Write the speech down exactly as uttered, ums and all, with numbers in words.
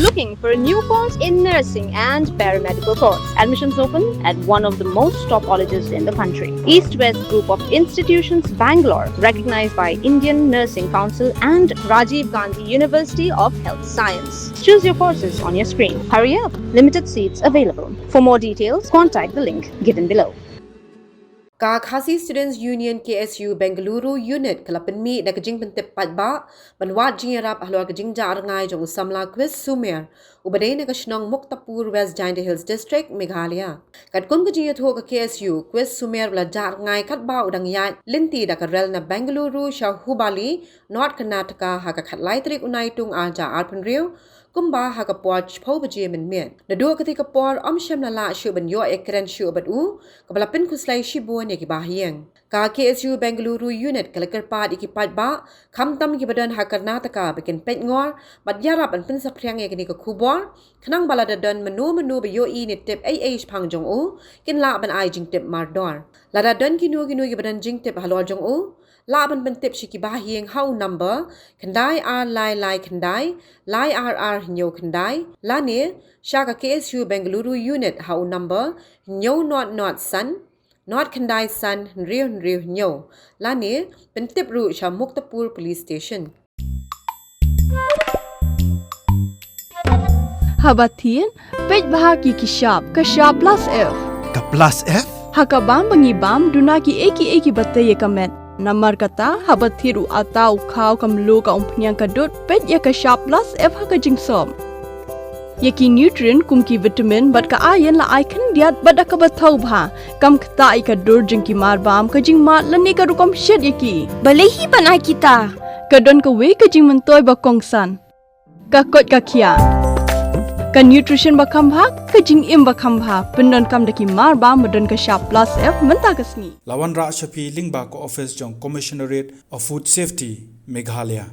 Looking for a new course in nursing and paramedical course? Admissions open at one of the most top colleges in the country. East West Group of Institutions, Bangalore, recognized by Indian Nursing Council and Rajiv Gandhi University of Health Science. Choose your courses on your screen. Hurry up, limited seats available. For more details, contact the link given below. Ka Khasi Students Union K S U Bengaluru Unit ka la pynmih da ka jingpyntip paidbah ban wad jingïarap halor ka jingjah rngai jong u samla Chris Sumer, uba dei na ka shnong Muktapur, West Jaintia Hills District, Meghalaya. Katkum ka jingïathuh ka K S U, Chris Sumer u la jah rngai katba u dang ïaid lynti da ka rel na Bengaluru sha Hubballi, North Karnataka, ha ka khatlai tarik u Naitung arhajar arphew hynriew, kumba ha ka por shiphew baje mynmiet. Naduh katei ka por, ym shym la lah shuh ban ïoh ïakren shuh bad u, kaba la pynkhuslai shibun ïa ki bahaïing. Ka K S U Bengaluru Unit ka la kyrpad ïa ki paidbah, khamtam kiba don ha Karnataka, ba kin peitngor bad ïarap ban pynsaphriang ïa kane ka khubor, khnang ba lada don mano mano ba ïohi ne tip ei ei shaphang jong u, kin lah ban ai jingtip mardor. Lada don kino kino kiba don jingtip halor jong u, lah ban pyntip sha ki bahaïing ha u number khyndai ar lai lai khyndai, lai ar ar hynñiew khyndai, lane sha ka K S U Bengaluru Unit ha u number hynñiew nod nod san, nod khyndai san hynriew hynriew hynñiew, lane pyntip ruh sha Muktapur Police Station. Haba thied, peit bha ki ki shap, ka shap plus F. Ka plus F? Ha ka bam ba ngi bam, duna ki ei ki ei kiba tei ïa ka met. Namar kata, haba thied u atta, u khaw, ka mluh, ka umphniang, ka dud, peit ïa ka shap plus F ha ka jingsop. Ïa ki nutrient kum ki vitamin bad ka iron la ai khyndiat bad da kaba thaw bha. Kam ktah ïa ka dur jong ki marbam, ka jingmad lane ka rukom shet ïa ki. Balei hi ban ai kita? Ka don kawei ka jingmyntoi ba kongsan. Ka koit ka khiah. Ka nutrition ba kham bha, ka jingim ba kham bha. Pyndonkam da ki marbam ba don ka shap plus F mynta ka sngi. La wanrah sha phi lyngba ka office jong Commissionerate of Food Safety, Meghalaya.